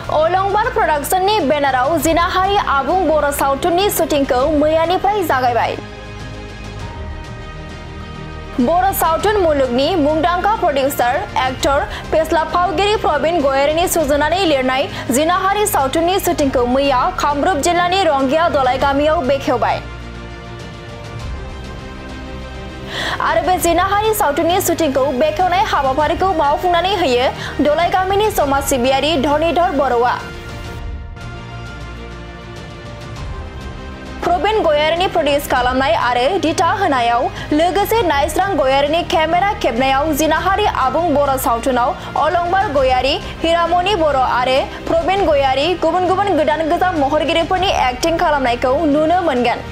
अलंबार प्रडाक्शननि बेनाराव जिनाहारि आबुं बर' सावथुननि शुटिंखौ मैयानिफ्राय जागायबाय। बर' सावथुन मुलुगनि मुंदांखा प्रडिउसार, एक्टर, फेस्ला फावगिरि प्रबीण गयारीनि सुजुनानै लिरनाय जिनाहारि सावथुननि शुटिंखौ मैया कामरुप जिल्लानि रंगिया दलाइ गामियाव बेखेवबाय। आरो बे जिनाहारि सावथुननि शुटिंखौ बेखेवनाय हाबाफारिखौ मावफुंनानै होयो दलाइ गामिनि समाज सिबियारि धरनीधर बर'आ। प्रबीण गयारीनि प्रडिउस खालामनाय आरो दिथा होनायाव लोगोसे नायस्रां गयारीनि केमेरा खेबनायाव जिनाहारि आबुं बर' सावथुनाव अलंबार गयारी, हिरामणि बर' आरो प्रबीण गयारी गुबुन गुबुन गोदान गोजाम महरगिरिफोरनि एक्टिं खालामनायखौ नुनो मोनगोन।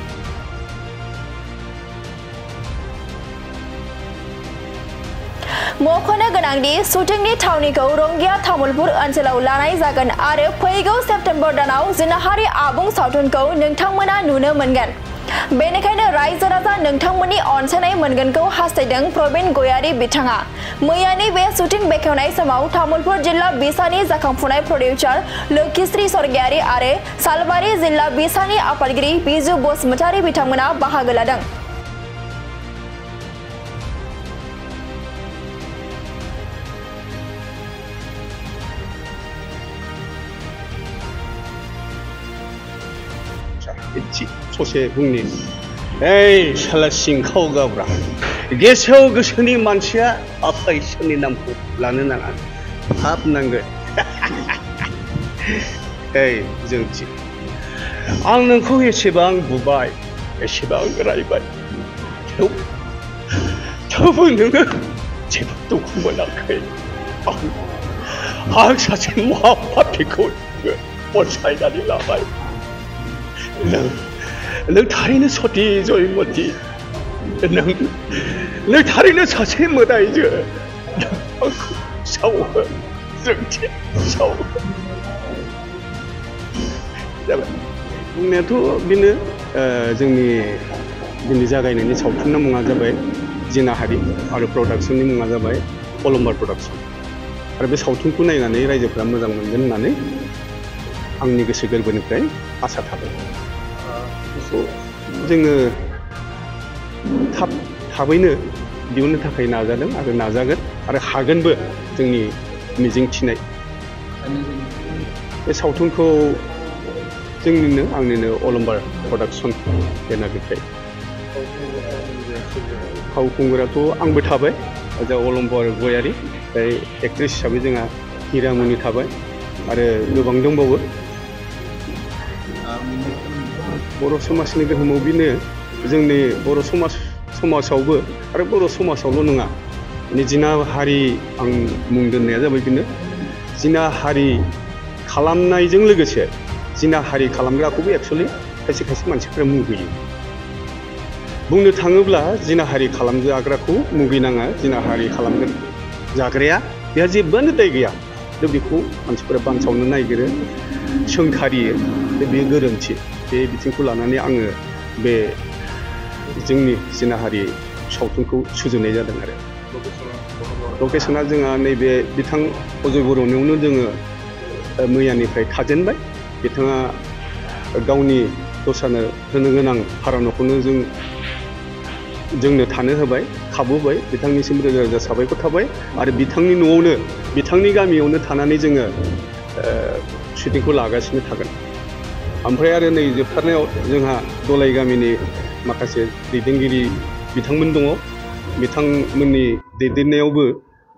मख'नो गोनांदि शुटिंनि थावनिखौ रंगिया तामुलपुर ओनसोलाव लानाय जागोन आरो फैगौ सेप्तेम्बर दानाव जिनाहारि आबुं सावथुनखौ नोंथांमोना नुनो मोनगोन। बेनिखायनो रायजो राजा नोंथांमोननि अनसायनाय मोनगोनखौ हास्थायदों प्रबीण गयारी बिथाङा। मैयानि बे शुटिं बेखेवनाय समाव तामुलपुर जिल्ला बिसानि जाखांफुनाय प्रडिउसार लोक्षिश्री स्वर्गियारी आरो सालबारि जिल्ला बिसानि आफादगिरि बिजु बसुमतारी बिथांमोना बाहागो लादों। ससे बुंनि ओइ साला सिंखाव गाब्रा गेसाव गोसोनि मानसिया आफा इसोरनि नामखौ लानो नाङा हाब नांगोन। ओइ जोंथि आं नोंखौ एसेबां बुबाय एसेबां रायबाय थेवबो नोङो जेबो दुखु मोनाखै। आं सासे महापापिखौ अनसायनानै लाबाय। नों थारैनो सती जयमती, नों थारैनो सासे मोदायजो आंखौ सावो जोंथि सावो जाबाय। बुंनायाथ' बेनो जोंनि जागायनायनि सावथुननि मुङा जाबाय जिनाहारि आरो प्रडाक्शननि मुङा जाबाय अलंबार प्रडाक्शन। आरो बे सावथुनखौ नायनानै रायजोफोरा मोजां मोनगोन होननानै आंनि गोसो गोरबोनिफ्राय आसा थाबाय। जोङो थाबैनो दिहुननो थाखाय नाजादों आरो नाजागोन आरो हागोनबो जोंनि मिजिं थिनाय। बे सावथुनखौ आंनिनो अलंबार प्रडाक्शन बेनारनिफ्राय फावखुंगुराथ' आंबो थाबाय जा अलंबार गयारी, एक्ट्रेस हिसाबै जोंहा हिरामणि थाबाय आरो गोबां दंबावो। बर' समाजनि गोहोमाव बेनो जोंनि बर' समाजावबो आरो बर' समाजावल' नङा जिनाहारि आं मुं दोननाया जाबाय बेनो जिनाहारि खालामनायजों लोगोसे जिनाहारि खालामग्राखौबो एक्सुवेलि खायसे खायसे मानसिफोरा मुगैयो। बुंनो थाङोब्ला जिनाहारि खालामजाग्राखौ मुगैनाङा, जिनाहारि खालामगोन जाग्राया बेहा जेबोआनो दाय गैया। बेखौ मानसिफोरा बानसावनो नागिरो, सोंखारियो, बेयो गोरोन्थि। बे बिथिंखौ लानानै आङो बे जोंनि जिनाहारि सावथुनखौ सुजुनाय जादों। आरो लकेसना जोंहा नैबे बिथां अजय बर'नियावनो जोङो मैयानिफ्राय थाजेनबाय। बिथाङा गावनि दस्रानो होनो गोनां भारा न'खौनो जोंनो थानो होबाय, खाबु होबाय। बिथांनिसिम रोजा रोजा साबायखर थाबाय। आरो बिथांनि न'आवनो बिथांनि गामियावनो थानानै जोङो शुटिंखौ लागासिनो थागोन। ओमफ्राय आरो नै जोबथारनायाव जोंहा दलाइ गामिनि माखासे दैदेनगिरि बिथांमोन दङ। बिथांमोननि दैदेननायावबो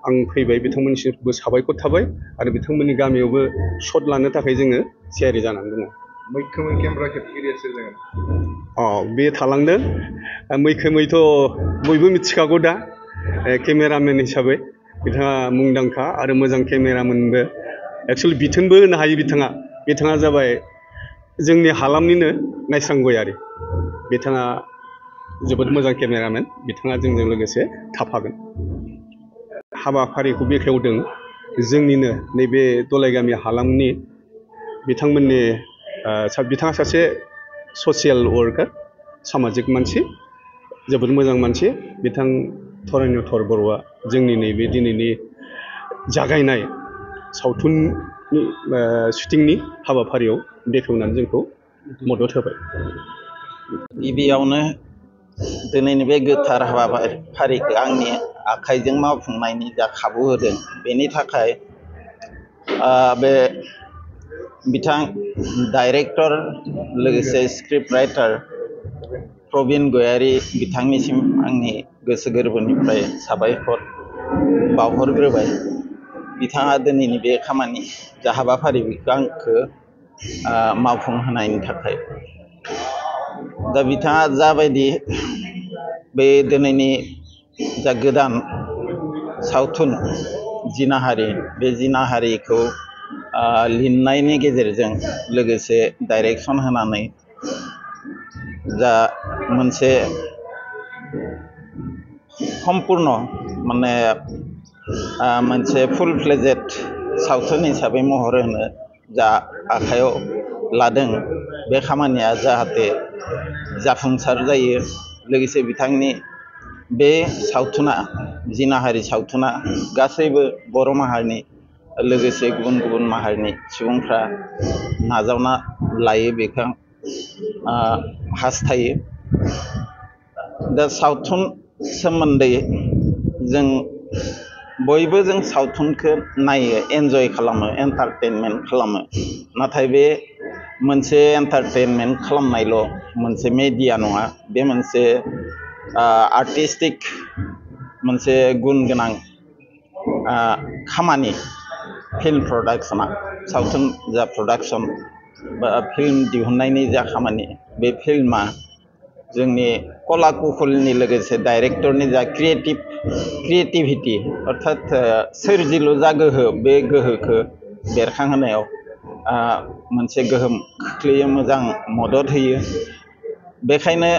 आं फैबाय, बिथांमोननिसिमबो साबायखर थाबाय। आरो बिथांमोननि गामियावबो शट लानो थाखाय जोङो थियारि जानानै दङ। मैखोमै केमेरा खेबगिरिया सोर जागोन? बे थालांदों। मैखोमैथ' बयबो मिथिखागौ दा केमेरामेन हिसाबै बिथाङा मुंदांखा आरो मोजां केमेरामेनबो। एक्सुवेलि बिथोनबो होनो हायो बिथाङा जाबाय जोंनि हालामनिनो नायस्रां गयारी। बिथाङा जोबोद मोजां केमेरामेन, बिथाङा जोंजों लोगोसे थाफागोन। हाबाफारिखौ बेखेवदों जोंनिनो नैबे दलाइ गामि हालामनि बिथाङा सासे ससियेल वार्कार, सामाजिक मानसि, जोबोद मोजां मानसि। बिथां धरनीधर बर'आ जोंनि नैबे दिनैनि जागायनाय सावथुननि शुटिंनि हाबाफारियाव बेखेवनानै जोंखौ मदद होबाय गिबियावनो दिनैनि बे गोथार हाबाफारिखौ आंनि आखाइजों मावफुंनायनि जा खाबु होदों बेनि थाखाय बे बिथां डाइरेक्टर लोगोसे स्क्रिप्ट राइटार प्रबिन गयारी बिथांनिसिम आंनि गोसो गोरबोनिफ्राय साबायखर बावहरग्रोबाय बिथाङा दिनैनि बे खामानि जा हाबाफारि बेखौ आंखौ मावफुंहोनायनि थाखाय दा बिथाङा जाबायदि बे दिनैनि जा गोदान सावथुन जिनाहारि बे जिनाहारिखौ लिरनायनि गेजेरजों लोगोसे डाइरेक्सन होनानै जा मोनसे सम्पूर्ण माने मोनसे फुल फ्लेजेड सावथुन हिसाबै महर होनो जा आखायाव लादों बे खामानिया जाहाथे जाफुंसार जायो लोगोसे बिथांनि बे सावथुना जिनाहारि सावथुना गासैबो बर' माहारिनि लोगोसे गुबुन गुबुन माहारिनि सुबुंफ्रा नाजावना लायो बेखौ हास्थायो दा सावथुन सोमोन्दै जों बयबो जों सावथुनखौ नायो एन्जय खालामो एन्टारटेनमेन्ट खालामो नाथाय बे मोनसे एन्टारटेनमेन्ट खालामनायल' मोनसे मेडिया नङा बे मोनसे आर्टिस्टिक मोनसे गुन गोनां खामानि फिल्म प्रडाक्शना सावथुन जा प्रडाक्शन बा फिल्म दिहुननायनि जा खामानि बे फिल्मा जोंनि कला कुशलनि लोगोसे डाइरेक्टरनि जा क्रिएटिभिटी अर्थात सोरजिलु जा गोहो बे गोहोखौ बेरखांहोनायाव मोनसे गोहोम खोख्लैयो मोजां मदद होयो बेखायनो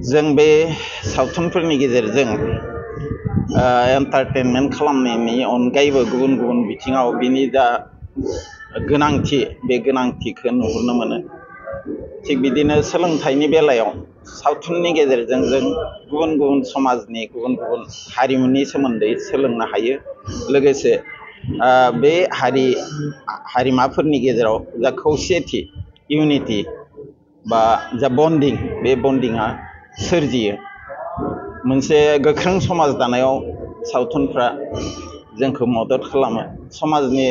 जों बे सावथुनफोरनि गेजेरजों एन्टारटेनमेन्ट खालामनायनि अनगायैबो गुबुन गुबुन बिथिङाव बिनि जा गोनांथि बे गोनांथिखौ नुहुरनो मोनो थिग बिदिनो सोलोंथाइनि बेलायाव सावथुननि गेजेरजों जों गुबुन गुबुन समाजनि गुबुन गुबुन हारिमुनि सोमोन्दै सोलोंनो हायो लोगोसे बे हारिमाफोरनि गेजेराव जा खौसेथि इउनिटि बा जा बन्डिं बे बन्डिंआ सोरजियो मोनसे गोख्रों समाज दानायाव सावथुनफ्रा जोंखौ मदद खालामो समाजनि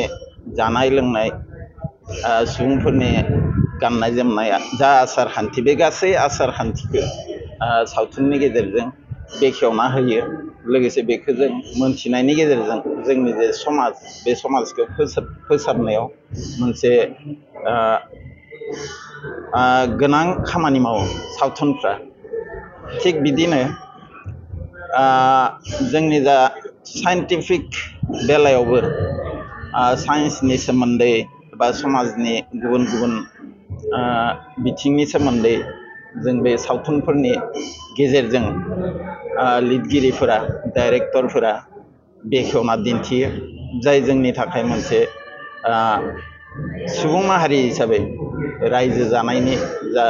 जानाय लोंनाय सुबुंफोरनि गाननाय जोमनाय जा आसार खान्थि बे गासै आसार खान्थिखौ सावथुननि गेजेरजों बेखेवना होयो लोगोसे बेखौ जों मोनथिनायनि गेजेरजों जोंनि जे समाज बे समाजखौ फोसाबनायाव मोनसे गोनां खामानि मावो सावथुनफ्रा थिग बिदिनो जोंनि जा साइन्टिफिक बेलायावबो साइन्सनि सोमोन्दै बा समाजनि गुबुन गुबुन बिथिंनि सोमोन्दै जों बे सावथुनफोरनि गेजेरजों लिरगिरिफोरा डाइरेक्टरफोरा बेखेवना दिन्थियो जाय जोंनि थाखाय मोनसे सुबुं माहारि हिसाबै रायजो जानायनि जा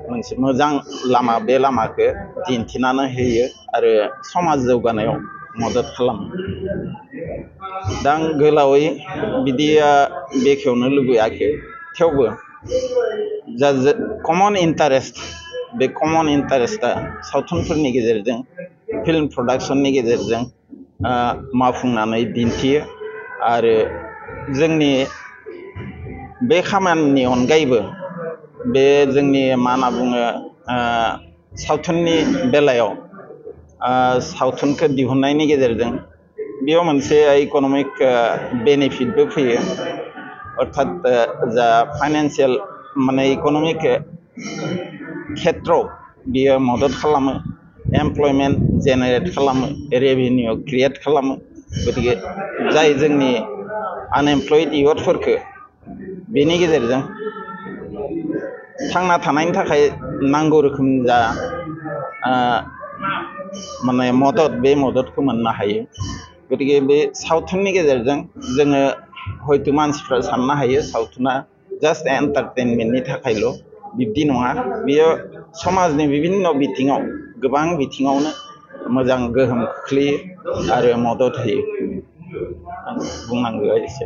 मोनसे मोजां लामा बे लामाखौ दिन्थिनानै होयो आरो समाज जौगानायाव मदद खालामो दा आं गोलावै बिदि बेखेवनो लुबैयाखै थेवबो जा कमन इन्टारेस्ट बे कमन इन्टारेस्टआ सावथुनफोरनि गेजेरजों फिल्म प्रडाक्शननि गेजेरजों मावफुंनानै दिन्थियो आरो जोंनि बे खामानिनि अनगायैबो बे जोंनि मा होनना बुङो सावथुननि बेलायाव सावथुनखौ दिहुननायनि गेजेरजों बेयाव मोनसे इक'नमिक बेनिफिटबो फैयो अर्थात जा फाइनान्सियेल माने इक'नमिक खेत्रआव बियो मदद खालामो एमप्लयमेन्ट जेनेरेट खालामो रेभिनिउ क्रिएट खालामो गतिके जाय जोंनि आनएमप्लयड इयुथफोरखौ बेनि गेजेरजों थांना थानायनि थाखाय नांगौ रोखोम जा माने मदद बे मददखौ मोननो हायो गतिके बे सावथुननि गेजेरजों जोङो हयतो मानसिफ्रा साननो हायो सावथुना जास्ट एन्टारटेनमेन्टनि थाखायल' बिब्दि नङा बेयो समाजनि बिभिन्न बिथिङाव गोबां बिथिङावनो मोजां गोहोम खोख्लैयो आरो मदद होयो बुंनांगौ एसे